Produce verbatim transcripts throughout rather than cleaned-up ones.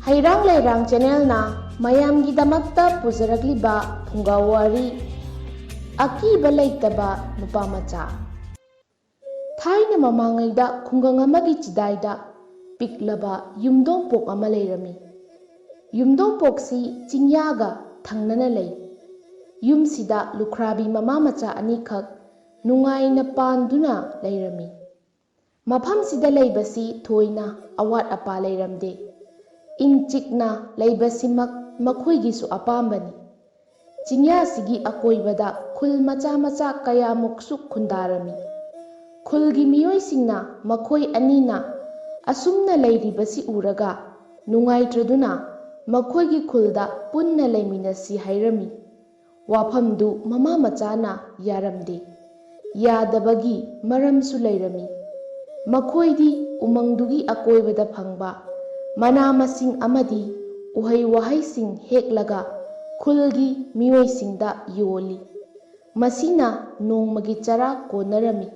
ꯍꯩꯔꯥꯡ ꯂꯩꯔꯥꯡ ꯆꯦꯅꯦꯜꯅ ꯃꯌꯥꯝꯒꯤꯗꯃꯛꯇ ꯄꯨꯖꯔꯛꯂꯤꯕ ꯐꯨꯡꯒꯥ ꯋꯥꯔꯤ, ꯑꯀꯤꯕ ꯂꯩꯇꯕ ꯅꯨꯄꯥ ꯃꯆꯥ꯫ ꯊꯥꯏꯅ ꯃꯃꯥꯡꯉꯩꯗ ꯈꯨꯡꯒꯪ ꯑꯃꯒꯤ ꯆꯤꯗꯥꯏꯗ ꯄꯤꯛꯂꯕ ꯌꯨꯝꯗꯣꯡꯄꯣꯛ ꯑꯃ ꯂꯩꯔꯝꯃꯤ꯫ ꯌꯨꯝꯗꯣꯡꯄꯣꯛꯁꯤ ꯆꯤꯡꯌꯥꯒ ꯊꯪꯅꯅ ꯂꯩ꯫ ꯌꯨꯝꯁꯤꯗ ꯂꯨꯈ꯭ꯔꯥꯕꯤ ꯃꯃꯥ ꯃꯆꯥ ꯑꯅꯤꯈꯛ ꯅꯨꯡꯉꯥꯏꯅ ꯄꯥꯟꯗꯨꯅ ꯂꯩꯔꯝꯃꯤ꯫ ꯃꯐꯝꯁꯤꯗ ꯂꯩꯕꯁꯤ ꯊꯣꯏꯅ ꯑꯋꯥꯠ ꯑꯄꯥ ꯂꯩꯔꯝꯗꯦ꯫ ꯏꯪ ꯆꯤꯛꯅ ꯂꯩꯕꯁꯤꯃꯛ ꯃꯈꯣꯏꯒꯤꯁꯨ ꯑꯄꯥꯝꯕꯅꯤ꯫ ꯆꯤꯡꯌꯥꯁꯤꯒꯤ ꯑꯀꯣꯏꯕꯗ ꯈꯨꯜ ꯃꯆꯥ ꯃꯆꯥ ꯀꯌꯥꯃꯨꯛꯁꯨ ꯈꯨꯟꯗꯥꯔꯝꯃꯤ꯫ ꯈꯨꯜꯒꯤ ꯃꯤꯑꯣꯏꯁꯤꯡꯅ ꯃꯈꯣꯏ ꯑꯅꯤꯅ ꯑꯁꯨꯝꯅ ꯂꯩꯔꯤꯕꯁꯤ ꯎꯔꯒ ꯅꯨꯡꯉꯥꯏꯇ꯭ꯔꯗꯨꯅ ꯃꯈꯣꯏꯒꯤ ꯈꯨꯜꯗ ꯄꯨꯟꯅ ꯂꯩꯃꯤꯟꯅꯁꯤ ꯍꯥꯏꯔꯝꯃꯤ꯫ ꯋꯥꯐꯝꯗꯨ ꯃꯃꯥ ꯃꯆꯥꯅ ꯌꯥꯔꯝꯗꯦ꯫ ꯌꯥꯗꯕꯒꯤ ꯃꯔꯝꯁꯨ ꯂꯩꯔꯝꯃꯤ꯫ ꯃꯈꯣꯏꯗꯤ ꯎꯃꯪꯗꯨꯒꯤ ꯑꯀꯣꯏꯕꯗ ꯐꯪꯕ ꯃꯅꯥ ꯃꯁꯤꯡ ꯑꯃꯗꯤ ꯎꯍꯩ ꯋꯥꯍꯩꯁꯤꯡ ꯍꯦꯛꯂꯒ ꯈꯨꯜꯒꯤ ꯃꯤꯑꯣꯏꯁꯤꯡꯗ ꯌꯣꯜꯂꯤ꯫ ꯃꯁꯤꯅ ꯅꯣꯡꯃꯒꯤ ꯆꯔꯥ ꯀꯣꯟꯅꯔꯝꯃꯤ꯫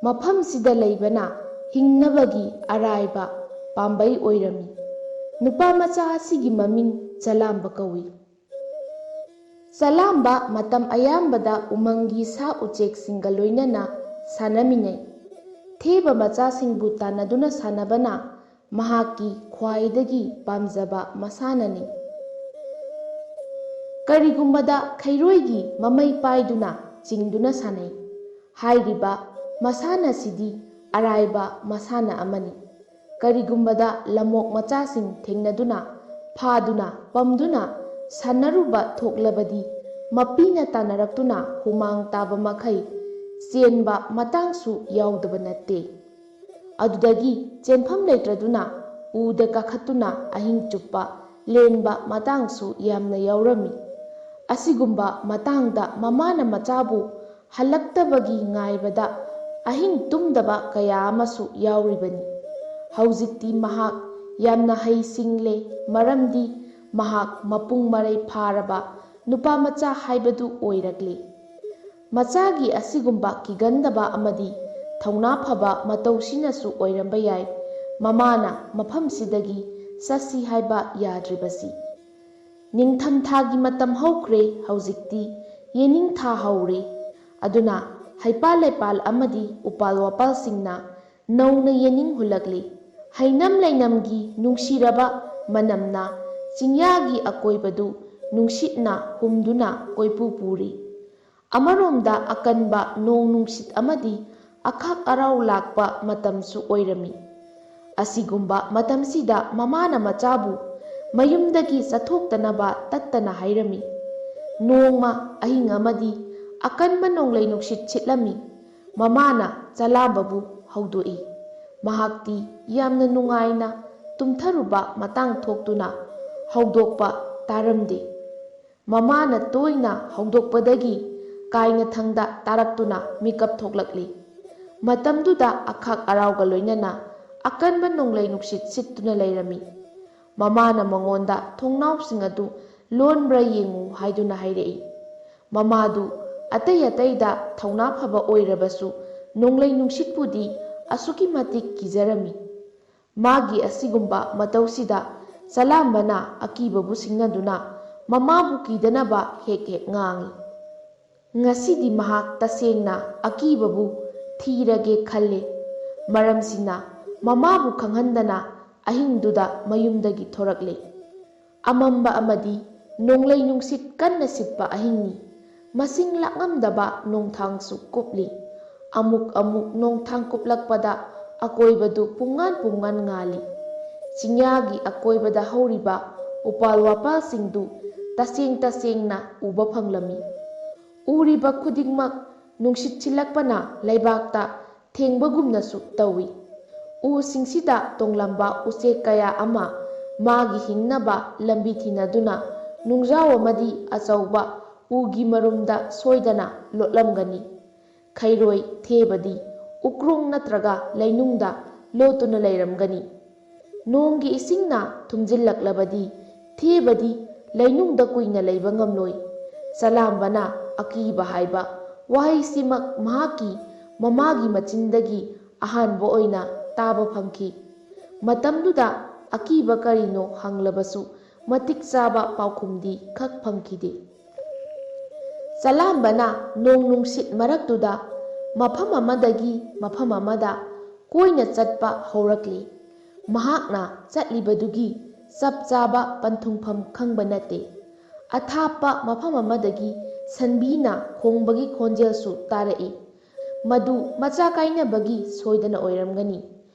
ꯃꯐꯝꯁꯤꯗ ꯂꯩꯕꯅ ꯍꯤꯡꯅꯕꯒꯤ ꯑꯔꯥꯏꯕ ꯄꯥꯝꯕꯩ ꯑꯣꯏꯔꯝꯃꯤ꯫ ꯅꯨꯄꯥ ꯃꯆꯥ ꯑꯁꯤꯒꯤ ꯃꯃꯤꯡ ꯆꯂꯥꯝꯕ ꯀꯧꯏ꯫ ꯆꯂꯥꯝꯕ ꯃꯇꯝ ꯑꯌꯥꯝꯕꯗ ꯎꯃꯪꯒꯤ ꯁꯥ ꯎꯆꯦꯛꯁꯤꯡꯒ ꯂꯣꯏꯅꯅ ꯁꯥꯟꯅꯃꯤꯟꯅꯩ꯫ ꯊꯦꯕ ꯃꯆꯥꯁꯤꯡꯕꯨ ꯇꯥꯟꯅꯗꯨꯅ ꯁꯥꯟꯅꯕꯅ ꯃꯍꯥꯛꯀꯤ ꯈ꯭ꯋꯥꯏꯗꯒꯤ ꯄꯥꯝꯖꯕ ꯃꯁꯥꯟꯅꯅꯤ꯫ ꯀꯔꯤꯒꯨꯝꯕꯗ ꯈꯩꯔꯣꯏꯒꯤ ꯃꯃꯩ ꯄꯥꯏꯗꯨꯅ ꯆꯤꯡꯗꯨꯅ ꯁꯥꯟꯅꯩ꯫ ꯍꯥꯏꯔꯤꯕ ꯃꯁꯥꯟꯅꯁꯤꯗꯤ ꯑꯔꯥꯏꯕ ꯃꯁꯥꯟꯅ ꯑꯃꯅꯤ꯫ ꯀꯔꯤꯒꯨꯝꯕꯗ ꯂꯝꯑꯣꯛ ꯃꯆꯥꯁꯤꯡ ꯊꯦꯡꯅꯗꯨꯅ, ꯐꯥꯗꯨꯅ, ꯄꯝꯗꯨꯅ ꯁꯥꯟꯅꯔꯨꯕ ꯊꯣꯛꯂꯕꯗꯤ ꯃꯄꯤꯅ ꯇꯥꯟꯅꯔꯛꯇꯨꯅ ꯍꯨꯃꯥꯡ ꯇꯥꯕ ꯃꯈꯩ ꯆꯦꯟꯕ ꯃꯇꯥꯡꯁꯨ ꯌꯥꯎꯗꯕ ꯅꯠꯇꯦ꯫ ꯑꯗꯨꯗꯒꯤ ꯆꯦꯟꯐꯝ ꯂꯩꯇ꯭ꯔꯗꯨꯅ ꯎꯗ ꯀꯥꯈꯠꯇꯨꯅ ꯑꯍꯤꯡ ꯆꯨꯞꯄ ꯂꯦꯟꯕ ꯃꯇꯥꯡꯁꯨ ꯌꯥꯝꯅ ꯌꯥꯎꯔꯝꯃꯤ꯫ ꯑꯁꯤꯒꯨꯝꯕ ꯃꯇꯥꯡꯗ ꯃꯃꯥꯅ ꯃꯆꯥꯕꯨ ꯍꯜꯂꯛꯇꯕꯒꯤ ꯉꯥꯏꯕꯗ ꯑꯍꯤꯡ ꯇꯨꯝꯗꯕ ꯀꯌꯥ ꯑꯃꯁꯨ ꯌꯥꯎꯔꯤꯕꯅꯤ꯫ ꯍꯧꯖꯤꯛꯇꯤ ꯃꯍꯥꯛ ꯌꯥꯝꯅ ꯍꯩ ꯁꯤꯡꯂꯦ, ꯃꯔꯝꯗꯤ ꯃꯍꯥꯛ ꯃꯄꯨꯡ ꯃꯔꯩ ꯐꯥꯔꯕ ꯅꯨꯄꯥ ꯃꯆꯥ ꯍꯥꯏꯕꯗꯨ ꯑꯣꯏꯔꯛꯂꯦ꯫ ꯃꯆꯥꯒꯤ ꯑꯁꯤꯒꯨꯝꯕ ꯀꯤꯒꯟꯗꯕ ꯑꯃꯗꯤ ꯊꯧꯅꯥ ꯐꯕ ꯃꯇꯧꯁꯤꯅꯁꯨ ꯑꯣꯏꯔꯝꯕ ꯌꯥꯏ꯫ ꯃꯃꯥꯅ ꯃꯐꯝꯁꯤꯗꯒꯤ ꯆꯠꯁꯤ ꯍꯥꯏꯕ ꯌꯥꯗ꯭ꯔꯤꯕꯁꯤ꯫ ꯅꯤꯡꯊꯝꯊꯥꯒꯤ ꯃꯇꯝ ꯍꯧꯈ꯭ꯔꯦ, ꯍꯧꯖꯤꯛꯇꯤ ꯌꯦꯅꯤꯡꯊꯥ ꯍꯧꯔꯦ꯫ ꯑꯗꯨꯅ ꯍꯩꯄꯥꯜ ꯂꯩꯄꯥꯜ ꯑꯃꯗꯤ ꯎꯄꯥꯜ ꯋꯥꯄꯥꯜꯁꯤꯡꯅ ꯅꯧꯅ ꯌꯦꯅꯤꯡ ꯍꯨꯜꯂꯛꯂꯤ꯫ ꯍꯩꯅꯝ ꯂꯩꯅꯝꯒꯤ ꯅꯨꯡꯁꯤꯔꯕ ꯃꯅꯝꯅ ꯆꯤꯡꯌꯥꯒꯤ ꯑꯀꯣꯏꯕꯗꯨ ꯅꯨꯡꯁꯤꯠꯅ ꯍꯨꯝꯗꯨꯅ ꯀꯣꯏꯄꯨ ꯄꯨꯔꯤ꯫ ꯑꯃꯔꯣꯝꯗ ꯑꯀꯟꯕ ꯅꯣꯡ ꯅꯨꯡꯁꯤꯠ ꯑꯃꯗꯤ ꯑꯈꯥꯛ ꯑꯔꯥꯎ ꯂꯥꯛꯄ ꯃꯇꯝꯁꯨ ꯑꯣꯏꯔꯝꯃꯤ꯫ ꯑꯁꯤꯒꯨꯝꯕ ꯃꯇꯝꯁꯤꯗ ꯃꯃꯥꯅ ꯃꯆꯥꯕꯨ ꯃꯌꯨꯝꯗꯒꯤ ꯆꯠꯊꯣꯛꯇꯅꯕ ꯇꯠꯇꯅ ꯍꯥꯏꯔꯝꯃꯤ꯫ ꯅꯣꯡꯃ ꯑꯍꯤꯡ ꯑꯃꯗꯤ ꯑꯀꯟꯕ ꯅꯣꯡꯂꯩ ꯅꯨꯡꯁꯤꯠ ꯁꯤꯠꯂꯝꯃꯤ꯫ ꯃꯃꯥꯅ ꯆꯂꯥꯝꯕꯕꯨ ꯍꯧꯗꯣꯛꯏ꯫ ꯃꯍꯥꯛꯇꯤ ꯌꯥꯝꯅ ꯅꯨꯡꯉꯥꯏꯅ ꯇꯨꯝꯊꯔꯨꯕ ꯃꯇꯥꯡ ꯊꯣꯛꯇꯨꯅ ꯍꯧꯗꯣꯛꯄ ꯇꯥꯔꯝꯗꯦ꯫ ꯃꯃꯥꯅ ꯇꯣꯏꯅ ꯍꯧꯗꯣꯛꯄꯗꯒꯤ ꯀꯥꯏꯅꯊꯪꯗ ꯇꯥꯔꯛꯇꯨꯅ ꯃꯤꯀꯞ ꯊꯣꯛꯂꯛꯂꯤ꯫ ꯃꯇꯝꯗꯨꯗ ꯑꯈꯥꯛ ꯑꯔꯥꯎꯒ ꯂꯣꯏꯅꯅ ꯑꯀꯟꯕ ꯅꯣꯡꯂꯩ ꯅꯨꯡꯁꯤꯠ ꯁꯤꯠꯇꯨꯅ ꯂꯩꯔꯝꯃꯤ꯫ ꯃꯃꯥꯅ ꯃꯉꯣꯟꯗ ꯊꯣꯡꯅꯥꯎꯁꯤꯡ ꯑꯗꯨ ꯂꯣꯟꯕ꯭ꯔꯥ ꯌꯦꯡꯉꯨ ꯍꯥꯏꯗꯨꯅ ꯍꯥꯏꯔꯛꯏ꯫ ꯃꯃꯥꯗꯨ ꯑꯇꯩ ꯑꯇꯩꯗ ꯊꯧꯅꯥ ꯐꯕ ꯑꯣꯏꯔꯕꯁꯨ ꯅꯣꯡꯂꯩ ꯅꯨꯡꯁꯤꯠꯄꯨꯗꯤ ꯑꯁꯨꯛꯀꯤ ꯃꯇꯤꯛ ꯀꯤꯖꯔꯝꯃꯤ꯫ ꯃꯥꯒꯤ ꯑꯁꯤꯒꯨꯝꯕ ꯃꯇꯧꯁꯤꯗ ꯆꯂꯥꯝꯕꯅ ꯑꯀꯤꯕꯕꯨ ꯁꯤꯡꯅꯗꯨꯅ ꯃꯃꯥꯕꯨ ꯀꯤꯗꯅꯕ ꯍꯦꯛ ꯍꯦꯛ ꯉꯥꯡꯏ꯫ ꯉꯁꯤꯗꯤ ꯃꯍꯥꯛ ꯇꯁꯦꯡꯅ ꯑꯀꯤꯕꯕꯨ ꯊꯤꯔꯒꯦ ꯈꯜꯂꯦ꯫ ꯃꯔꯝꯁꯤꯅ ꯃꯃꯥꯕꯨ ꯈꯪꯍꯟꯗꯅ ꯑꯍꯤꯡꯗꯨꯗ ꯃꯌꯨꯝꯗꯒꯤ ꯊꯣꯔꯛꯂꯦ꯫ ꯑꯃꯝꯕ ꯑꯃꯗꯤ ꯅꯣꯡꯂꯩ ꯅꯨꯡꯁꯤꯠ ꯀꯟꯅ ꯁꯤꯠꯄ ꯑꯍꯤꯡꯅꯤ꯫ ꯃꯁꯤꯡ ꯂꯥꯛꯉꯝꯗꯕ ꯅꯣꯡꯊꯥꯡꯁꯨ ꯀꯨꯞꯂꯤ꯫ ꯑꯃꯨꯛ ꯑꯃꯨꯛ ꯅꯣꯡꯊꯥꯡ ꯀꯨꯞꯂꯛꯄꯗ ꯑꯀꯣꯏꯕꯗꯨ ꯄꯨꯡꯉꯥꯟ ꯄꯨꯡꯉꯥꯟ ꯉꯥꯜꯂꯤ꯫ ꯆꯤꯡꯌꯥꯒꯤ ꯑꯀꯣꯏꯕꯗ ꯍꯧꯔꯤꯕ ꯎꯄꯥꯜ ꯋꯥꯄꯥꯜꯁꯤꯡꯗꯨ ꯇꯁꯦꯡ ꯇꯁꯦꯡꯅ ꯎꯕ ꯐꯪꯂꯝꯃꯤ꯫ ꯎꯔꯤꯕ ꯈꯨꯗꯤꯡꯃꯛ ꯅꯨꯡꯁꯤꯠ ꯁꯤꯜꯂꯛꯄꯅ ꯂꯩꯕꯥꯛꯇ ꯊꯦꯡꯕꯒꯨꯝꯅꯁꯨ ꯇꯧꯏ꯫ ꯎꯁꯤꯡꯁꯤꯗ ꯇꯣꯡꯂꯝꯕ ꯎꯆꯦꯛ ꯀꯌꯥ ꯑꯃ ꯃꯥꯒꯤ ꯍꯤꯡꯅꯕ ꯂꯝꯕꯤ ꯊꯤꯅꯗꯨꯅ ꯅꯨꯡꯖꯥꯎ ꯑꯃꯗꯤ ꯑꯆꯧꯕ ꯎꯒꯤ ꯃꯔꯨꯝꯗ ꯁꯣꯏꯗꯅ ꯂꯣꯠꯂꯝꯒꯅꯤ꯫ ꯈꯩꯔꯣꯏ ꯊꯦꯕꯗꯤ ꯎꯀ꯭ꯔꯣꯡ ꯅꯠꯇ꯭ꯔꯒ ꯂꯩꯅꯨꯡꯗ ꯂꯣꯠꯇꯨꯅ ꯂꯩꯔꯝꯒꯅꯤ꯫ ꯅꯣꯡꯒꯤ ꯏꯁꯤꯡꯅ ꯊꯨꯝꯖꯤꯜꯂꯛꯂꯕꯗꯤ ꯊꯦꯕꯗꯤ ꯂꯩꯅꯨꯡꯗ ꯀꯨꯏꯅ ꯂꯩꯕ ꯉꯝꯂꯣꯏ꯫ ꯆꯂꯥꯝꯕꯅ ꯑꯀꯤꯕ ꯍꯥꯏꯕ ꯋꯥꯍꯩꯁꯤꯃꯛ ꯃꯍꯥꯛꯀꯤ ꯃꯃꯥꯒꯤ ꯃꯆꯤꯟꯗꯒꯤ ꯑꯍꯥꯟꯕ ꯑꯣꯏꯅ ꯇꯥꯕ ꯐꯪꯈꯤ꯫ ꯃꯇꯝꯗꯨꯗ ꯑꯀꯤꯕ ꯀꯔꯤꯅꯣ ꯍꯪꯂꯕꯁꯨ ꯃꯇꯤꯛ ꯆꯥꯕ ꯄꯥꯎꯈꯨꯝꯗꯤ ꯈꯛ ꯐꯪꯈꯤꯗꯦ꯫ ꯆꯂꯥꯝꯕꯅ ꯅꯣꯡ ꯅꯨꯡꯁꯤꯠ ꯃꯔꯛꯇꯨꯗ ꯃꯐꯝ ꯑꯃꯗꯒꯤ ꯃꯐꯝ ꯑꯃꯗ ꯀꯣꯏꯅ ꯆꯠꯄ ꯍꯧꯔꯛꯂꯤ꯫ ꯃꯍꯥꯛꯅ ꯆꯠꯂꯤꯕꯗꯨꯒꯤ ꯆꯞ ꯆꯥꯕ ꯄꯟꯊꯨꯡꯐꯝ ꯈꯪꯕ ꯅꯠꯇꯦ꯫ ꯑꯊꯥꯞꯄ ꯃꯐꯝ ꯑꯃꯗꯒꯤ ꯁꯟꯕꯤꯅ ꯈꯣꯡꯕꯒꯤ ꯈꯣꯟꯖꯦꯜꯁꯨ ꯇꯥꯔꯛꯏ꯫ ꯃꯗꯨ ꯃꯆꯥ ꯀꯥꯏꯅꯕꯒꯤ ꯁꯣꯏꯗꯅ ꯑꯣꯏꯔꯝꯒꯅꯤ꯫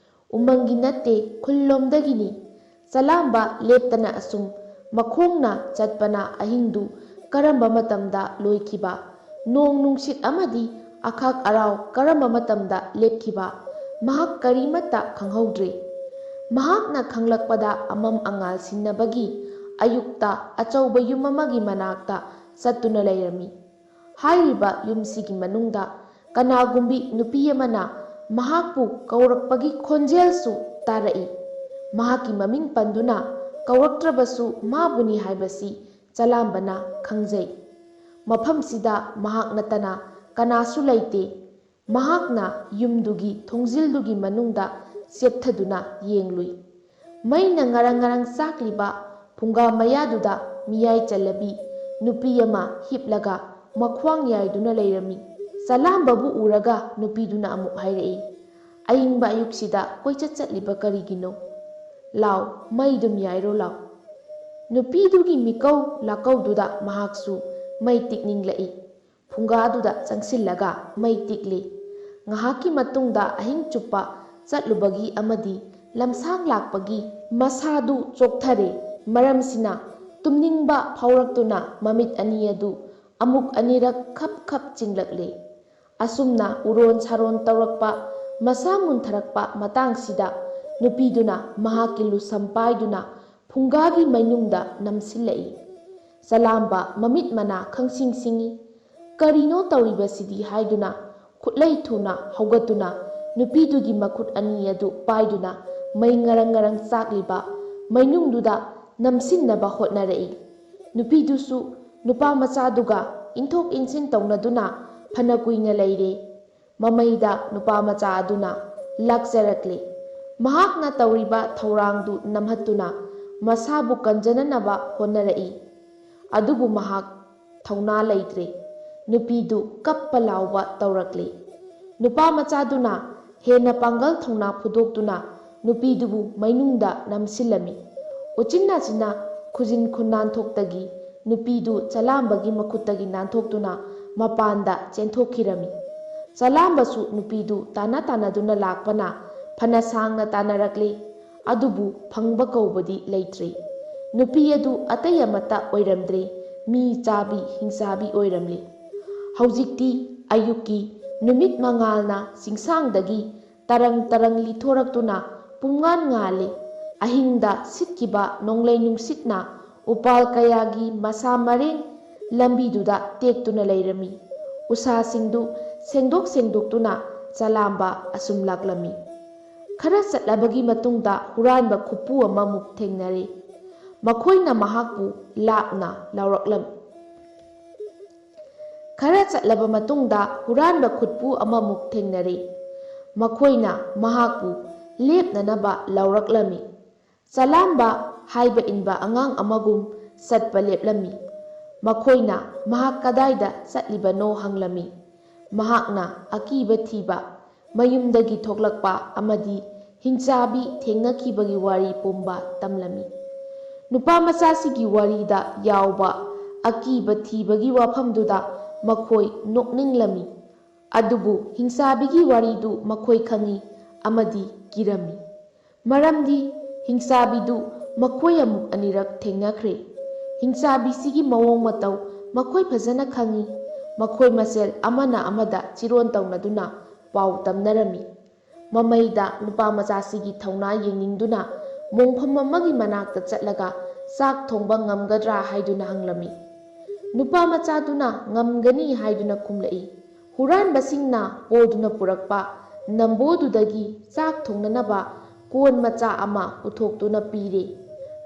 ꯎꯃꯪꯒꯤ ꯅꯠꯇꯦ, ꯈꯨꯜꯂꯣꯝꯗꯒꯤꯅꯤ꯫ ꯆꯂꯥꯝꯕ ꯂꯦꯞꯇꯅ ꯑꯁꯨꯝ ꯃꯈꯣꯡꯅ ꯆꯠꯄꯅ ꯑꯍꯤꯡꯗꯨ ꯀꯔꯝꯕ ꯃꯇꯝꯗ ꯂꯣꯏꯈꯤꯕ, ꯅꯣꯡ ꯅꯨꯡꯁꯤꯠ ꯑꯃꯗꯤ ꯑꯈꯥꯛ ꯑꯔꯥꯎ ꯀꯔꯝꯕ ꯃꯇꯝꯗ ꯂꯦꯞꯈꯤꯕ, ꯃꯍꯥꯛ ꯀꯔꯤꯃꯠꯇ ꯈꯪꯍꯧꯗ꯭ꯔꯦ꯫ ꯃꯍꯥꯛꯅ ꯈꯪꯂꯛꯄꯗ ꯑꯃꯝ ꯑꯉꯥꯜ ꯁꯤꯟꯅꯕꯒꯤ ꯑꯌꯨꯛꯇ ꯑꯆꯧꯕ ꯌꯨꯝ ꯑꯃꯒꯤ ꯃꯅꯥꯛꯇ ꯆꯠꯇꯨꯅ ꯂꯩꯔꯝꯃꯤ꯫ ꯍꯥꯏꯔꯤꯕ ꯌꯨꯝꯁꯤꯒꯤ ꯃꯅꯨꯡꯗ ꯀꯅꯥꯒꯨꯝꯕꯤ ꯅꯨꯄꯤ ꯑꯃꯅ ꯃꯍꯥꯛꯄꯨ ꯀꯧꯔꯛꯄꯒꯤ ꯈꯣꯟꯖꯦꯜꯁꯨ ꯇꯥꯔꯛꯏ꯫ ꯃꯍꯥꯛꯀꯤ ꯃꯃꯤꯡ ꯄꯟꯗꯨꯅ ꯀꯧꯔꯛꯇ꯭ꯔꯕꯁꯨ ꯃꯥꯕꯨꯅꯤ ꯍꯥꯏꯕꯁꯤ ꯆꯂꯥꯝꯕꯅ ꯈꯪꯖꯩ꯫ ꯃꯐꯝꯁꯤꯗ ꯃꯍꯥꯛ ꯅꯠꯇꯅ ꯀꯅꯥꯁꯨ ꯂꯩꯇꯦ꯫ ꯃꯍꯥꯛꯅ ꯌꯨꯝꯗꯨꯒꯤ ꯊꯣꯡꯖꯤꯜꯗꯨꯒꯤ ꯃꯅꯨꯡꯗ ꯆꯦꯞꯊꯗꯨꯅ ꯌꯦꯡꯂꯨꯏ꯫ ꯃꯩꯅ ꯉꯔꯪ ꯉꯔꯪ ꯆꯥꯛꯂꯤꯕ ꯐꯨꯡꯒꯥ ꯃꯌꯥꯗꯨꯗ ꯃꯤꯌꯥꯏ ꯆꯜꯂꯕꯤ ꯅꯨꯄꯤ ꯑꯃ ꯍꯤꯞꯂꯒ ꯃꯈ꯭ꯋꯥꯡ ꯌꯥꯏꯗꯨꯅ ꯂꯩꯔꯝꯃꯤ꯫ ꯆꯂꯥꯝꯕꯕꯨ ꯎꯔꯒ ꯅꯨꯄꯤꯗꯨꯅ ꯑꯃꯨꯛ ꯍꯥꯏꯔꯛꯏ, "ꯑꯏꯪꯕ ꯑꯌꯨꯛꯁꯤꯗ ꯀꯣꯏꯆꯠ ꯆꯠꯂꯤꯕ ꯀꯔꯤꯒꯤꯅꯣ? ꯂꯥꯎ, ꯃꯩꯗꯨꯝ ꯌꯥꯏꯔꯣ ꯂꯥꯎ꯫" ꯅꯨꯄꯤꯗꯨꯒꯤ ꯃꯤꯀꯧ ꯂꯥꯀꯧꯗꯨꯗ ꯃꯍꯥꯛꯁꯨ ꯃꯩ ꯇꯤꯛꯅꯤꯡꯂꯛꯏ꯫ ꯐꯨꯡꯒꯥꯗꯨꯗ ꯆꯪꯁꯤꯜꯂꯒ ꯃꯩ ꯇꯤꯛꯂꯤ꯫ ꯉꯥꯏꯍꯥꯛꯀꯤ ꯃꯇꯨꯡꯗ ꯑꯍꯤꯡ ꯆꯨꯞꯄ ꯆꯠꯂꯨꯕꯒꯤ ꯑꯃꯗꯤ ꯂꯝꯁꯥꯡ ꯂꯥꯛꯄꯒꯤ ꯃꯁꯥꯗꯨ ꯆꯣꯛꯊꯔꯦ꯫ ꯃꯔꯝꯁꯤꯅ ꯇꯨꯝꯅꯤꯡꯕ ꯐꯥꯎꯔꯛꯇꯨꯅ ꯃꯃꯤꯠ ꯑꯅꯤ ꯑꯗꯨ ꯑꯃꯨꯛ ꯑꯅꯤꯔꯛ ꯈꯞ ꯈꯞ ꯆꯤꯡꯂꯛꯂꯦ꯫ ꯑꯁꯨꯝꯅ ꯎꯔꯣꯟ ꯁꯥꯔꯣꯟ ꯇꯧꯔꯛꯄ, ꯃꯁꯥ ꯃꯨꯟꯊꯔꯛꯄ ꯃꯇꯥꯡꯁꯤꯗ ꯅꯨꯄꯤꯗꯨꯅ ꯃꯍꯥꯛꯀꯤ ꯂꯨꯁꯝ ꯄꯥꯏꯗꯨꯅ ꯐꯨꯡꯒꯥꯒꯤ ꯃꯩꯅꯨꯡꯗ ꯅꯝꯁꯤꯜꯂꯛꯏ꯫ ꯆꯂꯥꯝꯕ ꯃꯃꯤꯠ ꯃꯅꯥ ꯈꯪꯁꯤꯡ ꯁꯤꯡꯏ꯫ "ꯀꯔꯤꯅꯣ ꯇꯧꯔꯤꯕꯁꯤꯗꯤ?" ꯍꯥꯏꯗꯨꯅ ꯈꯨꯠꯂꯩ ꯊꯨꯅ ꯍꯧꯒꯠꯇꯨꯅ ꯅꯨꯄꯤꯗꯨꯒꯤ ꯃꯈꯨꯠ ꯑꯅꯤ ꯑꯗꯨ ꯄꯥꯏꯗꯨꯅ ꯃꯩ ꯉꯔꯪ ꯉꯔꯪ ꯆꯥꯛꯂꯤꯕ ꯃꯩꯅꯨꯡꯗꯨꯗ ꯅꯝꯁꯤꯟꯅꯕ ꯍꯣꯠꯅꯔꯛꯏ꯫ ꯅꯨꯄꯤꯗꯨꯁꯨ ꯅꯨꯄꯥ ꯃꯆꯥꯗꯨꯒ ꯏꯟꯊꯣꯛ ꯏꯟꯁꯤꯟ ꯇꯧꯅꯗꯨꯅ ꯐꯅ ꯀꯨꯏꯅ ꯂꯩꯔꯦ꯫ ꯃꯃꯩꯗ ꯅꯨꯄꯥ ꯃꯆꯥ ꯑꯗꯨꯅ ꯂꯥꯛꯆꯔꯛꯂꯦ꯫ ꯃꯍꯥꯛꯅ ꯇꯧꯔꯤꯕ ꯊꯧꯔꯥꯡꯗꯨ ꯅꯝꯍꯠꯇꯨꯅ ꯃꯁꯥꯕꯨ ꯀꯟꯖꯅꯅꯕ ꯍꯣꯠꯅꯔꯛꯏ꯫ ꯑꯗꯨꯕꯨ ꯃꯍꯥꯛ ꯊꯧꯅꯥ ꯂꯩꯇ꯭ꯔꯦ꯫ ꯅꯨꯄꯤꯗꯨ ꯀꯞꯄ ꯂꯥꯎꯕ ꯇꯧꯔꯛꯂꯤ꯫ ꯅꯨꯄꯥ ꯃꯆꯥꯗꯨꯅ ꯍꯦꯟꯅ ꯄꯥꯡꯒꯜ ꯊꯧꯅꯥ ꯐꯨꯗꯣꯛꯇꯨꯅ ꯅꯨꯄꯤꯗꯨꯕꯨ ꯃꯩꯅꯨꯡꯗ ꯅꯝꯁꯤꯜꯂꯝꯃꯤ꯫ ꯎꯆꯤꯟ ꯅꯥꯆꯤꯟꯅ ꯈꯨꯖꯤꯟ ꯈꯨꯟ ꯅꯥꯟꯊꯣꯛꯇꯒꯤ ꯅꯨꯄꯤꯗꯨ ꯆꯂꯥꯝꯕꯒꯤ ꯃꯈꯨꯠꯇꯒꯤ ꯅꯥꯟꯊꯣꯛꯇꯨꯅ ꯃꯄꯥꯟꯗ ꯆꯦꯟꯊꯣꯛꯈꯤꯔꯝꯃꯤ꯫ ꯆꯂꯥꯝꯕꯁꯨ ꯅꯨꯄꯤꯗꯨ ꯇꯥꯟꯅ ꯇꯥꯟꯅꯗꯨꯅ ꯂꯥꯛꯄꯅ ꯐꯅ ꯁꯥꯡꯅ ꯇꯥꯟꯅꯔꯛꯂꯤ꯫ ꯑꯗꯨꯕꯨ ꯐꯪꯕ ꯀꯧꯕꯗꯤ ꯂꯩꯇ꯭ꯔꯤ꯫ ꯅꯨꯄꯤ ꯑꯗꯨ ꯑꯇꯩ ꯑꯃꯠꯇ ꯑꯣꯏꯔꯝꯗ꯭ꯔꯤ, ꯃꯤ ꯆꯥꯕꯤ ꯍꯤꯡꯆꯥꯕꯤ ꯑꯣꯏꯔꯝꯂꯤ꯫ ꯍꯧꯖꯤꯛꯇꯤ ꯑꯌꯨꯛꯀꯤ ꯅꯨꯃꯤꯠ ꯃꯉꯥꯜꯅ ꯆꯤꯡꯁꯥꯡꯗꯒꯤ ꯇꯔꯪ ꯇꯔꯪ ꯂꯤꯊꯣꯔꯛꯇꯨꯅ ꯄꯨꯝꯉꯥꯟ ꯉꯥꯜꯂꯤ꯫ ꯑꯍꯤꯡꯗ ꯁꯤꯠꯈꯤꯕ ꯅꯣꯡꯂꯩ ꯅꯨꯡꯁꯤꯠꯅ ꯎꯄꯥꯜ ꯀꯌꯥꯒꯤ ꯃꯁꯥ ꯃꯔꯦꯡ ꯂꯝꯕꯤꯗꯨꯗ ꯇꯦꯛꯇꯨꯅ ꯂꯩꯔꯝꯃꯤ꯫ ꯎꯁꯥꯁꯤꯡꯗꯨ ꯁꯦꯡꯗꯣꯛ ꯁꯦꯡꯗꯣꯛꯇꯨꯅ ꯆꯂꯥꯝꯕ ꯑꯁꯨꯝ ꯂꯥꯛꯂꯝꯃꯤ꯫ ꯈꯔ ꯆꯠꯂꯕꯒꯤ ꯃꯇꯨꯡꯗ ꯍꯨꯔꯥꯟꯕ ꯈꯨꯠꯄꯨ ꯑꯃꯃꯨꯛ ꯊꯦꯡꯅꯔꯦ꯫ ꯃꯈꯣꯏꯅ ꯃꯍꯥꯛꯄꯨ ꯂꯥꯞꯅ ꯂꯥꯎꯔꯛꯂꯝꯃꯤ꯫ ꯈꯔ ꯆꯠꯂꯕ ꯃꯇꯨꯡꯗ ꯍꯨꯔꯥꯟꯕ ꯈꯨꯠꯄꯨ ꯑꯃꯃꯨꯛ ꯊꯦꯡꯅꯔꯦ꯫ ꯃꯈꯣꯏꯅ ꯃꯍꯥꯛꯄꯨ ꯂꯦꯞꯅꯅꯕ ꯂꯥꯎꯔꯛꯂꯝꯃꯤ꯫ ꯆꯂꯥꯝꯕ ꯍꯥꯏꯕ ꯏꯟꯕ ꯑꯉꯥꯡ ꯑꯃꯒꯨꯝ ꯆꯠꯄ ꯂꯦꯞꯂꯝꯃꯤ꯫ ꯃꯈꯣꯏꯅ ꯃꯍꯥꯛ ꯀꯗꯥꯏꯗ ꯆꯠꯂꯤꯕꯅꯣ ꯍꯪꯂꯝꯃꯤ꯫ ꯃꯍꯥꯛꯅ ꯑꯀꯤꯕ ꯊꯤꯕ, ꯃꯌꯨꯝꯗꯒꯤ ꯊꯣꯛꯂꯛꯄ ꯑꯃꯗꯤ ꯍꯤꯡꯆꯥꯕꯤ ꯊꯦꯡꯅꯈꯤꯕꯒꯤ ꯋꯥꯔꯤ ꯄꯨꯝꯕ ꯇꯝꯂꯝꯃꯤ꯫ ꯅꯨꯄꯥ ꯃꯆꯥꯁꯤꯒꯤ ꯋꯥꯔꯤꯗ ꯌꯥꯎꯕ ꯑꯀꯤꯕ ꯊꯤꯕꯒꯤ ꯋꯥꯐꯝꯗꯨꯗ ꯃꯈꯣꯏ ꯅꯣꯛꯅꯤꯡꯂꯝꯃꯤ꯫ ꯑꯗꯨꯕꯨ ꯍꯤꯡꯆꯥꯕꯤꯒꯤ ꯋꯥꯔꯤꯗꯨ ꯃꯈꯣꯏ ꯈꯪꯏ ꯑꯃꯗꯤ ꯀꯤꯔꯝꯃꯤ꯫ ꯃꯔꯝꯗꯤ ꯍꯤꯡꯆꯥꯕꯤꯗꯨ ꯃꯈꯣꯏ ꯑꯃꯨꯛ ꯑꯅꯤꯔꯛ ꯊꯦꯡꯅꯈ꯭ꯔꯦ꯫ ꯍꯤꯡꯆꯥꯕꯤꯁꯤꯒꯤ ꯃꯑꯣꯡ ꯃꯇꯧ ꯃꯈꯣꯏ ꯐꯖꯅ ꯈꯪꯏ꯫ ꯃꯈꯣꯏ ꯃꯁꯦꯜ ꯑꯃꯅ ꯑꯃꯗ ꯆꯤꯔꯣꯟ ꯇꯧꯅꯗꯨꯅ ꯄꯥꯎ ꯇꯝꯅꯔꯝꯃꯤ꯫ ꯃꯃꯩꯗ ꯅꯨꯄꯥ ꯃꯆꯥꯁꯤꯒꯤ ꯊꯧꯅꯥ ꯌꯦꯡꯅꯤꯡꯗꯨꯅ ꯃꯣꯡꯐꯝ ꯑꯃꯒꯤ ꯃꯅꯥꯛꯇ ꯆꯠꯂꯒ ꯆꯥꯛ ꯊꯣꯡꯕ ꯉꯝꯒꯗ꯭ꯔꯥ ꯍꯥꯏꯗꯨꯅ ꯍꯪꯂꯝꯃꯤ꯫ ꯅꯨꯄꯥ ꯃꯆꯥꯗꯨꯅ ꯉꯝꯒꯅꯤ ꯍꯥꯏꯗꯨꯅ ꯈꯨꯝꯂꯛꯏ꯫ ꯍꯨꯔꯥꯟꯕꯁꯤꯡꯅ ꯄꯣꯗꯨꯅ ꯄꯨꯔꯛꯄ ꯅꯝꯕꯣꯗꯨꯗꯒꯤ ꯆꯥꯛ ꯊꯣꯡꯅꯅꯕ ꯀꯣꯟ ꯃꯆꯥ ꯑꯃ ꯄꯨꯊꯣꯛꯇꯨꯅ ꯄꯤꯔꯦ꯫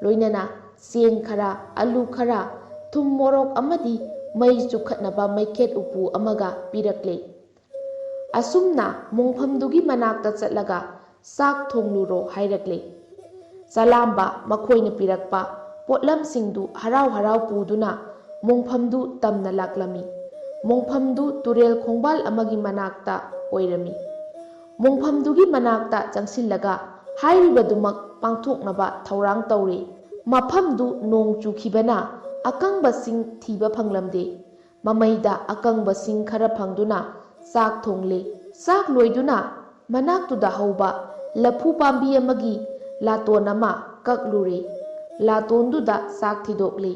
ꯂꯣꯏꯅꯅ ꯆꯦꯡ ꯈꯔ, ꯑꯂꯨ ꯈꯔ, ꯊꯨꯝ ꯃꯣꯔꯣꯛ ꯑꯃꯗꯤ ꯃꯩ ꯆꯨꯈꯠꯅꯕ ꯃꯩꯈꯦꯠ ꯎꯄꯨ ꯑꯃꯒ ꯄꯤꯔꯛꯂꯦ꯫ ꯑꯁꯨꯝꯅ ꯃꯣꯡꯐꯝꯗꯨꯒꯤ ꯃꯅꯥꯛꯇ ꯆꯠꯂꯒ ꯆꯥꯛ ꯊꯣꯡꯂꯨꯔꯣ ꯍꯥꯏꯔꯛꯂꯦ꯫ ꯆꯂꯥꯝꯕ ꯃꯈꯣꯏꯅ ꯄꯤꯔꯛꯄ ꯄꯣꯠꯂꯝꯁꯤꯡꯗꯨ ꯍꯔꯥꯎ ꯍꯔꯥꯎ ꯄꯨꯗꯨꯅ ꯃꯣꯡꯐꯝꯗꯨ ꯇꯝꯅ ꯂꯥꯛꯂꯝꯃꯤ꯫ ꯃꯣꯡꯐꯝꯗꯨ ꯇꯨꯔꯦꯜ ꯈꯣꯡꯕꯥꯜ ꯑꯃꯒꯤ ꯃꯅꯥꯛꯇ ꯑꯣꯏꯔꯝꯃꯤ꯫ ꯃꯣꯡꯐꯝꯗꯨꯒꯤ ꯃꯅꯥꯛꯇ ꯆꯪꯁꯤꯜꯂꯒ ꯍꯥꯏꯔꯤꯕꯗꯨꯃꯛ ꯄꯥꯡꯊꯣꯛꯅꯕ ꯊꯧꯔꯥꯡ ꯇꯧꯔꯤ꯫ ꯃꯐꯝꯗꯨ ꯅꯣꯡ ꯆꯨꯈꯤꯕꯅ ꯑꯀꯪꯕꯁꯤꯡ ꯊꯤꯕ ꯐꯪꯂꯝꯗꯦ꯫ ꯃꯃꯩꯗ ꯑꯀꯪꯕꯁꯤꯡ ꯈꯔ ꯐꯪꯗꯨꯅ ꯆꯥꯛ ꯊꯣꯡꯂꯦ꯫ ꯆꯥꯛ ꯂꯣꯏꯗꯨꯅ ꯃꯅꯥꯛꯇꯨꯗ ꯍꯧꯕ ꯂꯐꯨ ꯄꯥꯝꯕꯤ ꯑꯃꯒꯤ ꯂꯥꯇꯣꯟ ꯑꯃ ꯀꯛꯂꯨꯔꯦ꯫ ꯂꯥꯇꯣꯟꯗꯨꯗ ꯆꯥꯛ ꯊꯤꯗꯣꯛꯂꯦ꯫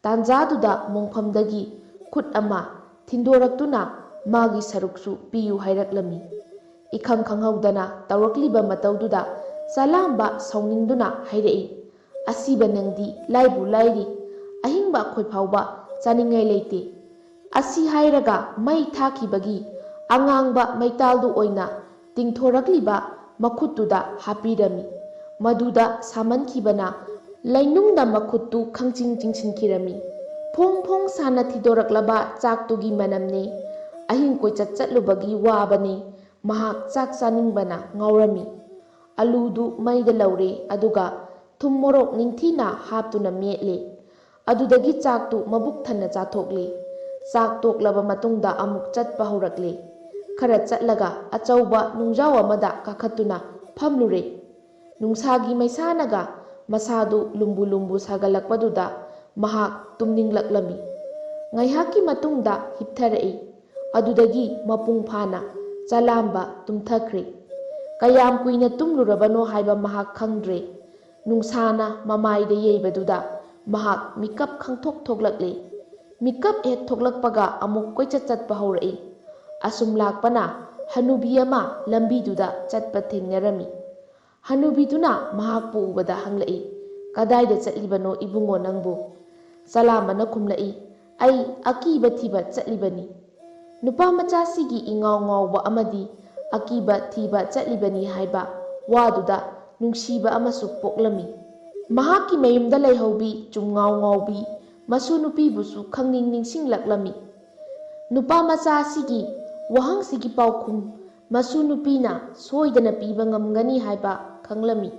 ꯇꯥꯟꯖꯥꯗꯨꯗ ꯃꯣꯡꯐꯝꯗꯒꯤ ꯈꯨꯠ ꯑꯃ ꯊꯤꯟꯗꯣꯔꯛꯇꯨꯅ ꯃꯥꯒꯤ ꯁꯔꯨꯛꯁꯨ ꯄꯤꯌꯨ ꯍꯥꯏꯔꯛꯂꯝꯃꯤ꯫ ꯏꯈꯪ ꯈꯪꯍꯧꯗꯅ ꯇꯧꯔꯛꯂꯤꯕ ꯃꯇꯧꯗꯨꯗ ꯆꯂꯥꯝꯕ ꯁꯥꯎꯅꯤꯡꯗꯨꯅ ꯍꯥꯏꯔꯛꯏ, "ꯑꯁꯤꯕ ꯅꯪꯗꯤ ꯂꯥꯏꯕꯨ ꯂꯥꯏꯔꯤ, ꯑꯍꯤꯡꯕ ꯑꯩꯈꯣꯏ ꯐꯥꯎꯕ ꯆꯥꯅꯤꯡꯉꯥꯏ ꯂꯩꯇꯦ"꯫ ꯑꯁꯤ ꯍꯥꯏꯔꯒ ꯃꯩ ꯊꯥꯈꯤꯕꯒꯤ ꯑꯉꯥꯡꯕ ꯃꯩꯇꯥꯜꯗꯨ ꯑꯣꯏꯅ ꯇꯤꯡꯊꯣꯔꯛꯂꯤꯕ ꯃꯈꯨꯠꯇꯨꯗ ꯍꯥꯞꯄꯤꯔꯝꯃꯤ꯫ ꯃꯗꯨꯗ ꯁꯥꯃꯟꯈꯤꯕꯅ ꯂꯩꯅꯨꯡꯗ ꯃꯈꯨꯠꯇꯨ ꯈꯪꯆꯤꯡ ꯆꯤꯡꯁꯤꯟꯈꯤꯔꯝꯃꯤ꯫ ꯐꯣꯡ ꯐꯣꯡ ꯁꯥꯅ ꯊꯤꯗꯣꯔꯛꯂꯕ ꯆꯥꯛꯇꯨꯒꯤ ꯃꯅꯝꯅꯤ꯫ ꯑꯍꯤꯡ ꯀꯣꯏꯆꯠ ꯆꯠꯂꯨꯕꯒꯤ ꯋꯥꯕꯅꯤ꯫ ꯃꯍꯥꯛ ꯆꯥꯛ ꯆꯥꯅꯤꯡꯕꯅ ꯉꯥꯎꯔꯝꯃꯤ꯫ ꯑꯂꯨꯗꯨ ꯃꯩꯗ ꯂꯧꯔꯦ, ꯑꯗꯨꯒ ꯊꯨꯝ ꯃꯣꯔꯣꯛ ꯅꯤꯡꯊꯤꯅ ꯍꯥꯞꯇꯨꯅ ꯃꯦꯠꯂꯦ꯫ ꯑꯗꯨꯗꯒꯤ ꯆꯥꯛꯇꯨ ꯃꯕꯨꯛ ꯊꯟꯅ ꯆꯥꯊꯣꯛꯂꯦ꯫ ꯆꯥꯛ ꯇꯣꯛꯂꯕ ꯃꯇꯨꯡꯗ ꯑꯃꯨꯛ ꯆꯠꯄ ꯍꯧꯔꯛꯂꯦ꯫ ꯈꯔ ꯆꯠꯂꯒ ꯑꯆꯧꯕ ꯅꯨꯡꯖꯥꯎ ꯑꯃꯗ ꯀꯥꯈꯠꯇꯨꯅ ꯐꯝꯂꯨꯔꯦ꯫ ꯅꯨꯡꯁꯥꯒꯤ ꯃꯩꯁꯥꯅꯒ ꯃꯁꯥꯗꯨ ꯂꯨꯝꯕꯨ ꯂꯨꯝꯕꯨ ꯁꯥꯒꯠꯂꯛꯄꯗꯨꯗ ꯃꯍꯥꯛ ꯇꯨꯝꯅꯤꯡꯂꯛꯂꯝꯃꯤ꯫ ꯉꯥꯏꯍꯥꯛꯀꯤ ꯃꯇꯨꯡꯗ ꯍꯤꯞꯊꯔꯛꯏ꯫ ꯑꯗꯨꯗꯒꯤ ꯃꯄꯨꯡ ꯐꯥꯅ ꯆꯂꯥꯝꯕ ꯇꯨꯝꯊꯈ꯭ꯔꯦ꯫ ꯀꯌꯥꯝ ꯀꯨꯏꯅ ꯇꯨꯝꯂꯨꯔꯕꯅꯣ ꯍꯥꯏꯕ ꯃꯍꯥꯛ ꯈꯪꯗ꯭ꯔꯦ꯫ ꯅꯨꯡꯁꯥꯅ ꯃꯃꯥꯏꯗ ꯌꯩꯕꯗꯨꯗ ꯃꯍꯥꯛ ꯃꯤꯀꯞ ꯈꯪꯊꯣꯛ ꯊꯣꯛꯂꯛꯂꯦ꯫ ꯃꯤꯀꯞ ꯍꯦꯛ ꯊꯣꯛꯂꯛꯄꯒ ꯑꯃꯨꯛ ꯀꯣꯏꯆꯠ ꯆꯠꯄ ꯍꯧꯔꯛꯏ꯫ ꯑꯁꯨꯝ ꯂꯥꯛꯄꯅ ꯍꯅꯨꯕꯤ ꯑꯃ ꯂꯝꯕꯤꯗꯨꯗ ꯆꯠꯄ ꯊꯦꯡꯅꯔꯝꯃꯤ꯫ ꯍꯅꯨꯕꯤꯗꯨꯅ ꯃꯍꯥꯛꯄꯨ ꯎꯕꯗ ꯍꯪꯂꯛꯏ, "ꯀꯗꯥꯏꯗ ꯆꯠꯂꯤꯕꯅꯣ ꯏꯕꯨꯡꯉꯣ ꯅꯪꯕꯨ?" ꯆꯂꯥꯝꯕꯅ ꯈꯨꯝꯂꯛꯏ, "ꯑꯩ ꯑꯀꯤꯕ ꯊꯤꯕ ꯆꯠꯂꯤꯕꯅꯤ"꯫ ꯅꯨꯄꯥ ꯃꯆꯥꯁꯤꯒꯤ ꯏꯉꯥꯎ ꯉꯥꯎꯕ ꯑꯃꯗꯤ ꯑꯀꯤꯕ ꯊꯤꯕ ꯆꯠꯂꯤꯕꯅꯤ ꯍꯥꯏꯕ ꯋꯥꯗꯨꯗ ꯅꯨꯡꯁꯤꯕ ꯑꯃꯁꯨ ꯄꯣꯛꯂꯝꯃꯤ꯫ ꯃꯍꯥꯛꯀꯤ ꯃꯌꯨꯝꯗ ꯂꯩꯍꯧꯕꯤ ꯆꯨꯝꯉꯥꯎ ꯉꯥꯎꯕꯤ ꯃꯁꯨ ꯅꯨꯄꯤꯕꯨꯁꯨ ꯈꯪꯅꯤꯡ ꯅꯤꯡꯁꯤꯡꯂꯛꯂꯝꯃꯤ꯫ ꯅꯨꯄꯥ ꯃꯆꯥ ꯑꯁꯤꯒꯤ ꯋꯥꯍꯪꯁꯤꯒꯤ ꯄꯥꯎꯈꯨꯝ ꯃꯁꯨ ꯅꯨꯄꯤꯅ ꯁꯣꯏꯗꯅ ꯄꯤꯕ ꯉꯝꯒꯅꯤ ꯍꯥꯏꯕ ꯈꯪꯂꯝꯃꯤ꯫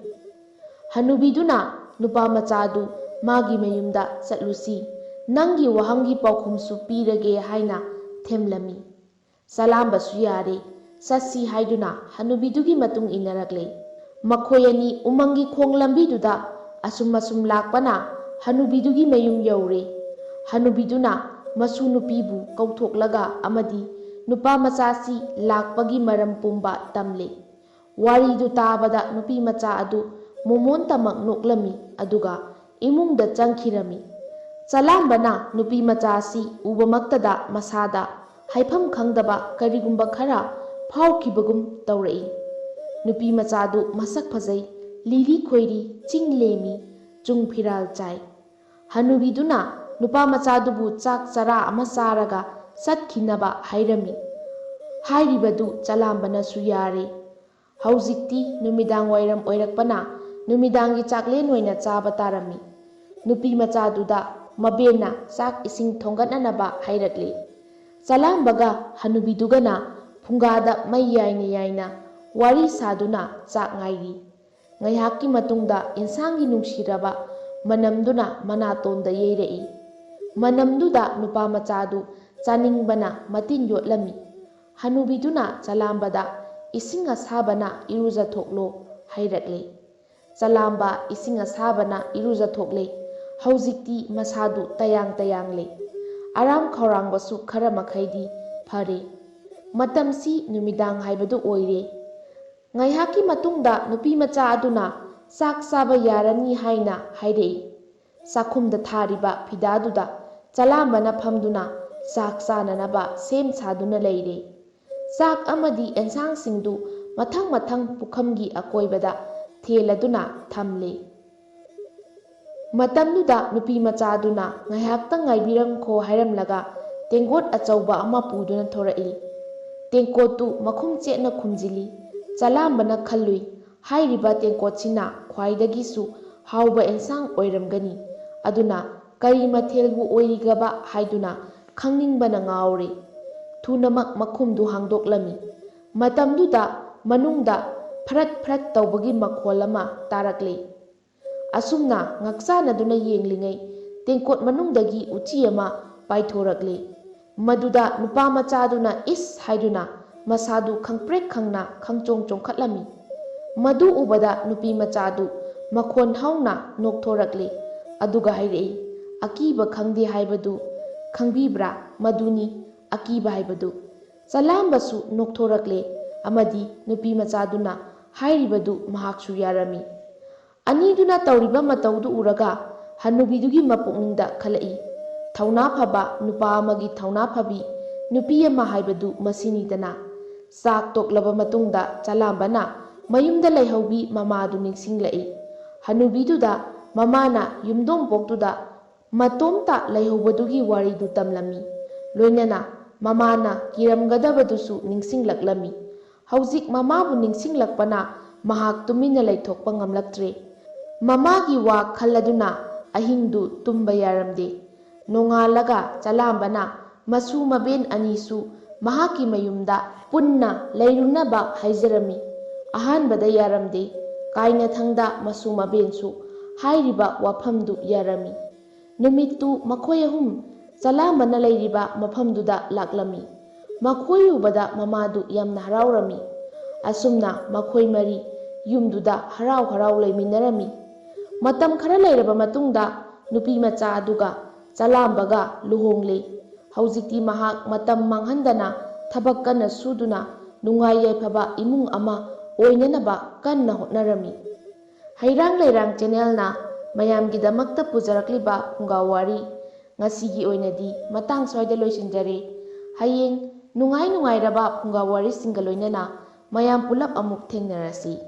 ꯍꯅꯨꯕꯤꯗꯨꯅ ꯅꯨꯄꯥ ꯃꯆꯥꯗꯨ ꯃꯥꯒꯤ ꯃꯌꯨꯝꯗ ꯆꯠꯂꯨꯁꯤ, ꯅꯪꯒꯤ ꯋꯥꯍꯪꯒꯤ ꯄꯥꯎꯈꯨꯝꯁꯨ ꯄꯤꯔꯒꯦ ꯍꯥꯏꯅ ꯊꯦꯝꯂꯝꯃꯤ꯫ ꯆꯂꯥꯝꯕꯁꯨ ꯌꯥꯔꯦ, ꯆꯠꯁꯤ ꯍꯥꯏꯗꯨꯅ ꯍꯅꯨꯕꯤꯗꯨꯒꯤ ꯃꯇꯨꯡ ꯏꯟꯅꯔꯛꯂꯦ꯫ ꯃꯈꯣꯏ ꯑꯅꯤ ꯎꯃꯪꯒꯤ ꯈꯣꯡ ꯂꯝꯕꯤꯗꯨꯗ ꯑꯁꯨꯝ ꯑꯁꯨꯝ ꯂꯥꯛꯄꯅ ꯍꯅꯨꯕꯤꯗꯨꯒꯤ ꯃꯌꯨꯝ ꯌꯧꯔꯦ꯫ ꯍꯅꯨꯕꯤꯗꯨꯅ ꯃꯁꯨ ꯅꯨꯄꯤꯕꯨ ꯀꯧꯊꯣꯛꯂꯒ ꯑꯃꯗꯤ ꯅꯨꯄꯥ ꯃꯆꯥꯁꯤ ꯂꯥꯛꯄꯒꯤ ꯃꯔꯝ ꯄꯨꯝꯕ ꯇꯝꯂꯦ꯫ ꯋꯥꯔꯤꯗꯨ ꯇꯥꯕꯗ ꯅꯨꯄꯤ ꯃꯆꯥ ꯑꯗꯨ ꯃꯣꯃꯣꯟꯇꯃꯛ ꯅꯣꯛꯂꯝꯃꯤ, ꯑꯗꯨꯒ ꯏꯃꯨꯡꯗ ꯆꯪꯈꯤꯔꯝꯃꯤ꯫ ꯆꯂꯥꯝꯕꯅ ꯅꯨꯄꯤ ꯃꯆꯥ ꯑꯁꯤ ꯎꯕꯃꯛꯇꯗ ꯃꯁꯥꯗ ꯍꯥꯏꯐꯝ ꯈꯪꯗꯕ ꯀꯔꯤꯒꯨꯝꯕ ꯈꯔ ꯐꯥꯎꯈꯤꯕꯒꯨꯝ ꯇꯧꯔꯛꯏ꯫ ꯅꯨꯄꯤ ꯃꯆꯥꯗꯨ ꯃꯁꯛ ꯐꯖꯩ, ꯂꯤꯔꯤ ꯈꯣꯏꯔꯤ, ꯆꯤꯡ ꯂꯦꯝꯃꯤ, ꯆꯨꯡ ꯐꯤꯔꯥꯜ ꯆꯥꯏ꯫ ꯍꯅꯨꯕꯤꯗꯨꯅ ꯅꯨꯄꯥ ꯃꯆꯥꯗꯨꯕꯨ ꯆꯥꯛ ꯆꯔꯥ ꯑꯃ ꯆꯥꯔꯒ ꯆꯠꯈꯤꯅꯕ ꯍꯥꯏꯔꯝꯃꯤ꯫ ꯍꯥꯏꯔꯤꯕꯗꯨ ꯆꯂꯥꯝꯕꯅꯁꯨ ꯌꯥꯔꯦ꯫ ꯍꯧꯖꯤꯛꯇꯤ ꯅꯨꯃꯤꯗꯥꯡ ꯋꯥꯏꯔꯝ ꯑꯣꯏꯔꯛꯄꯅ ꯅꯨꯃꯤꯗꯥꯡꯒꯤ ꯆꯥꯛꯂꯦꯟ ꯑꯣꯏꯅ ꯆꯥꯕ ꯇꯥꯔꯝꯃꯤ꯫ ꯅꯨꯄꯤ ꯃꯆꯥꯗꯨꯗ ꯃꯕꯦꯟꯅ ꯆꯥꯛ ꯏꯁꯤꯡ ꯊꯣꯡꯒꯠꯅꯅꯕ ꯍꯥꯏꯔꯛꯂꯤ꯫ ꯆꯂꯥꯝꯕꯒ ꯍꯅꯨꯕꯤꯗꯨꯒꯅ ꯐꯨꯡꯒꯥꯗ ꯃꯩ ꯌꯥꯏꯅ ꯌꯥꯏꯅ ꯋꯥꯔꯤ ꯁꯥꯗꯨꯅ ꯆꯥꯛ ꯉꯥꯏꯔꯤ꯫ ꯉꯥꯏꯍꯥꯛꯀꯤ ꯃꯇꯨꯡꯗ ꯏꯟꯁꯥꯡꯒꯤ ꯅꯨꯡꯁꯤꯔꯕ ꯃꯅꯝꯗꯨꯅ ꯃꯅꯥꯇꯣꯟꯗ ꯌꯩꯔꯛꯏ꯫ ꯃꯅꯝꯗꯨꯗ ꯅꯨꯄꯥ ꯃꯆꯥꯗꯨ ꯆꯥꯅꯤꯡꯕꯅ ꯃꯇꯤꯟ ꯌꯣꯠꯂꯝꯃꯤ꯫ ꯍꯅꯨꯕꯤꯗꯨꯅ ꯆꯂꯥꯝꯕꯗ, "ꯏꯁꯤꯡ ꯑꯁꯥꯕꯅ ꯏꯔꯨꯖꯊꯣꯛꯂꯣ" ꯍꯥꯏꯔꯛꯂꯦ꯫ ꯆꯂꯥꯝꯕ ꯏꯁꯤꯡ ꯑꯁꯥꯕꯅ ꯏꯔꯨꯖꯊꯣꯛꯂꯦ꯫ ꯍꯧꯖꯤꯛꯇꯤ ꯃꯁꯥꯗꯨ ꯇꯌꯥꯡ ꯇꯌꯥꯡꯂꯦ꯫ ꯑꯔꯥꯝ ꯈꯧꯔꯥꯡꯕꯁꯨ ꯈꯔ ꯃꯈꯩꯗꯤ ꯐꯔꯦ꯫ ꯃꯇꯝꯁꯤ ꯅꯨꯃꯤꯗꯥꯡ ꯍꯥꯏꯕꯗꯨ ꯑꯣꯏꯔꯦ꯫ ꯉꯥꯏꯍꯥꯛꯀꯤ ꯃꯇꯨꯡꯗ ꯅꯨꯄꯤ ꯃꯆꯥ ꯑꯗꯨꯅ ꯆꯥꯛ ꯆꯥꯕ ꯌꯥꯔꯅꯤ ꯍꯥꯏꯅ ꯍꯥꯏꯔꯛꯏ꯫ ꯆꯥꯛꯈꯨꯝꯗ ꯊꯥꯔꯤꯕ ꯐꯤꯗꯥꯗꯨꯗ ꯆꯂꯥꯝꯕꯅ ꯐꯝꯗꯨꯅ ꯆꯥꯛ ꯆꯥꯅꯅꯕ ꯁꯦꯝ ꯁꯥꯗꯨꯅ ꯂꯩꯔꯦ꯫ ꯆꯥꯛ ꯑꯃꯗꯤ ꯑꯦꯟꯁꯥꯡꯁꯤꯡꯗꯨ ꯃꯊꯪ ꯃꯊꯪ ꯄꯨꯈꯝꯒꯤ ꯑꯀꯣꯏꯕꯗ ꯊꯦꯜꯂꯗꯨꯅ ꯊꯝꯂꯦ꯫ ꯃꯇꯝꯗꯨꯗ ꯅꯨꯄꯤ ꯃꯆꯥꯗꯨꯅ, "ꯉꯥꯏꯍꯥꯛꯇꯪ ꯉꯥꯏꯕꯤꯔꯝꯈꯣ" ꯍꯥꯏꯔꯝꯂꯒ ꯇꯦꯡꯀꯣꯠ ꯑꯆꯧꯕ ꯑꯃ ꯄꯨꯗꯨꯅ ꯊꯣꯔꯛꯏ꯫ ꯇꯦꯡꯀꯣꯠꯇꯨ ꯃꯈꯨꯝ ꯆꯦꯠꯅ ꯈꯨꯝꯖꯤꯜꯂꯤ꯫ ꯆꯂꯥꯝꯕꯅ ꯈꯜꯂꯨꯏ, "ꯍꯥꯏꯔꯤꯕ ꯇꯦꯡꯀꯣꯠꯁꯤꯅ ꯈ꯭ꯋꯥꯏꯗꯒꯤꯁꯨ ꯍꯥꯎꯕ ꯑꯦꯟꯁꯥꯡ ꯑꯣꯏꯔꯝꯒꯅꯤ꯫ ꯑꯗꯨꯅ ꯀꯔꯤ ꯃꯊꯦꯜꯕꯨ ꯑꯣꯏꯔꯤꯒꯕ?" ꯍꯥꯏꯗꯨꯅ ꯈꯪꯅꯤꯡꯕꯅ ꯉꯥꯎꯔꯦ꯫ ꯊꯨꯅꯃꯛ ꯃꯈꯨꯝꯗꯨ ꯍꯥꯡꯗꯣꯛꯂꯝꯃꯤ꯫ ꯃꯇꯝꯗꯨꯗ ꯃꯅꯨꯡꯗ ꯐꯔꯠ ꯐꯔꯠ ꯇꯧꯕꯒꯤ ꯃꯈꯣꯜ ꯑꯃ ꯇꯥꯔꯛꯂꯦ꯫ ꯑꯁꯨꯝꯅ ꯉꯛꯆꯥꯅꯗꯨꯅ ꯌꯦꯡꯂꯤꯉꯩ ꯇꯦꯡꯀꯣꯠ ꯃꯅꯨꯡꯗꯒꯤ ꯎꯆꯤ ꯑꯃ ꯄꯥꯏꯊꯣꯔꯛꯂꯦ꯫ ꯃꯗꯨꯗ ꯅꯨꯄꯥ ꯃꯆꯥꯗꯨꯅ "ꯏꯁ" ꯍꯥꯏꯗꯨꯅ ꯃꯁꯥꯗꯨ ꯈꯪꯄ꯭ꯔꯦꯛ ꯈꯪꯅ ꯈꯪꯆꯣꯡ ꯆꯣꯡꯈꯠꯂꯝꯃꯤ꯫ ꯃꯗꯨ ꯎꯕꯗ ꯅꯨꯄꯤ ꯃꯆꯥꯗꯨ ꯃꯈꯣꯟ ꯍꯧꯅ ꯅꯣꯛꯊꯣꯔꯛꯂꯦ꯫ ꯑꯗꯨꯒ ꯍꯥꯏꯔꯛꯏ, "ꯑꯀꯤꯕ ꯈꯪꯗꯦ ꯍꯥꯏꯕꯗꯨ ꯈꯪꯕꯤꯕ꯭ꯔꯥ? ꯃꯗꯨꯅꯤ ꯑꯀꯤꯕ ꯍꯥꯏꯕꯗꯨ꯫" ꯆꯂꯥꯝꯕꯁꯨ ꯅꯣꯛꯊꯣꯔꯛꯂꯦ ꯑꯃꯗꯤ ꯅꯨꯄꯤ ꯃꯆꯥꯗꯨꯅ ꯍꯥꯏꯔꯤꯕꯗꯨ ꯃꯍꯥꯛꯁꯨ ꯌꯥꯔꯝꯃꯤ꯫ ꯑꯅꯤꯗꯨꯅ ꯇꯧꯔꯤꯕ ꯃꯇꯧꯗꯨ ꯎꯔꯒ ꯍꯅꯨꯕꯤꯗꯨꯒꯤ ꯃꯄꯨꯛꯅꯤꯡꯗ ꯈꯜꯂꯛꯏ, "ꯊꯧꯅꯥ ꯐꯕ ꯅꯨꯄꯥ ꯑꯃꯒꯤ ꯊꯧꯅꯥ ꯐꯕꯤ ꯅꯨꯄꯤ ꯑꯃ ꯍꯥꯏꯕꯗꯨ ꯃꯁꯤꯅꯤꯗꯅ꯫" ꯆꯥꯛ ꯇꯣꯛꯂꯕ ꯃꯇꯨꯡꯗ ꯆꯂꯥꯝꯕꯅ ꯃꯌꯨꯝꯗ ꯂꯩꯍꯧꯕꯤ ꯃꯃꯥꯗꯨ ꯅꯤꯡꯁꯤꯡꯂꯛꯏ꯫ ꯍꯅꯨꯕꯤꯗꯨꯗ ꯃꯃꯥꯅ ꯌꯨꯝꯗꯣꯡꯄꯣꯛꯇꯨꯗ ꯃꯇꯣꯝꯇ ꯂꯩꯍꯧꯕꯗꯨꯒꯤ ꯋꯥꯔꯤꯗꯨ ꯇꯝꯂꯝꯃꯤ꯫ ꯂꯣꯏꯅꯅ ꯃꯃꯥꯅ ꯀꯤꯔꯝꯒꯗꯕꯗꯨꯁꯨ ꯅꯤꯡꯁꯤꯡꯂꯛꯂꯝꯃꯤ꯫ ꯍꯧꯖꯤꯛ ꯃꯃꯥꯕꯨ ꯅꯤꯡꯁꯤꯡꯂꯛꯄꯅ ꯃꯍꯥꯛ ꯇꯨꯃꯤꯟꯅ ꯂꯩꯊꯣꯛꯄ ꯉꯝꯂꯛꯇ꯭ꯔꯦ꯫ ꯃꯃꯥꯒꯤ ꯋꯥ ꯈꯜꯂꯗꯨꯅ ꯑꯍꯤꯡꯗꯨ ꯇꯨꯝꯕ ꯌꯥꯔꯝꯗꯦ꯫ ꯅꯣꯡꯉꯥꯜꯂꯒ ꯆꯂꯥꯝꯕꯅ ꯃꯁꯨ ꯃꯕꯦꯟ ꯑꯅꯤꯁꯨ ꯃꯍꯥꯛꯀꯤ ꯃꯌꯨꯝꯗ ꯄꯨꯟꯅ ꯂꯩꯔꯨꯅꯕ ꯍꯥꯏꯖꯔꯝꯃꯤ꯫ ꯑꯍꯥꯟꯕꯗ ꯌꯥꯔꯝꯗꯦ꯫ ꯀꯥꯏꯅꯊꯪꯗ ꯃꯁꯨ ꯃꯕꯦꯟꯁꯨ ꯍꯥꯏꯔꯤꯕ ꯋꯥꯐꯝꯗꯨ ꯌꯥꯔꯝꯃꯤ꯫ ꯅꯨꯃꯤꯠꯇꯨ ꯃꯈꯣꯏ ꯑꯍꯨꯝ ꯆꯂꯥꯝꯕꯅ ꯂꯩꯔꯤꯕ ꯃꯐꯝꯗꯨꯗ ꯂꯥꯛꯂꯝꯃꯤ꯫ ꯃꯈꯣꯏ ꯎꯕꯗ ꯃꯃꯥꯗꯨ ꯌꯥꯝꯅ ꯍꯔꯥꯎꯔꯝꯃꯤ꯫ ꯑꯁꯨꯝꯅ ꯃꯈꯣꯏ ꯃꯔꯤ ꯌꯨꯝꯗꯨꯗ ꯍꯔꯥꯎ ꯍꯔꯥꯎ ꯂꯩꯃꯤꯟꯅꯔꯝꯃꯤ꯫ ꯃꯇꯝ ꯈꯔ ꯂꯩꯔꯕ ꯃꯇꯨꯡꯗ ꯅꯨꯄꯤ ꯃꯆꯥ ꯑꯗꯨꯒ ꯆꯂꯥꯝꯕꯒ ꯂꯨꯍꯣꯡꯂꯦ꯫ ꯍꯧꯖꯤꯛꯇꯤ ꯃꯍꯥꯛ ꯃꯇꯝ ꯃꯥꯡꯍꯟꯗꯅ ꯊꯕꯛ ꯀꯟꯅ ꯁꯨꯗꯨꯅ ꯅꯨꯡꯉꯥꯏ ꯌꯥꯏꯐꯕ ꯏꯃꯨꯡ ꯑꯃ ꯑꯣꯏꯅꯅꯕ ꯀꯟꯅ ꯍꯣꯠꯅꯔꯝꯃꯤ꯫ ꯍꯩꯔꯥꯡ ꯂꯩꯔꯥꯡ ꯆꯦꯅꯦꯜꯅ ꯃꯌꯥꯝꯒꯤꯗꯃꯛꯇ ꯄꯨꯖꯔꯛꯂꯤꯕ ꯐꯨꯡꯒꯥ ꯋꯥꯔꯤ ꯉꯁꯤꯒꯤ ꯑꯣꯏꯅꯗꯤ ꯃꯇꯥꯡ ꯁ꯭ꯋꯥꯏꯗ ꯂꯣꯏꯁꯤꯟꯖꯔꯦ꯫ ꯍꯌꯦꯡ ꯅꯨꯡꯉꯥꯏ ꯅꯨꯡꯉꯥꯏꯔꯕ ꯐꯨꯡꯒꯥ ꯋꯥꯔꯤꯁꯤꯡꯒ ꯂꯣꯏꯅꯅ ꯃꯌꯥꯝ ꯄꯨꯂꯞ ꯑꯃꯨꯛ ꯊꯦꯡꯅꯔꯁꯤ꯫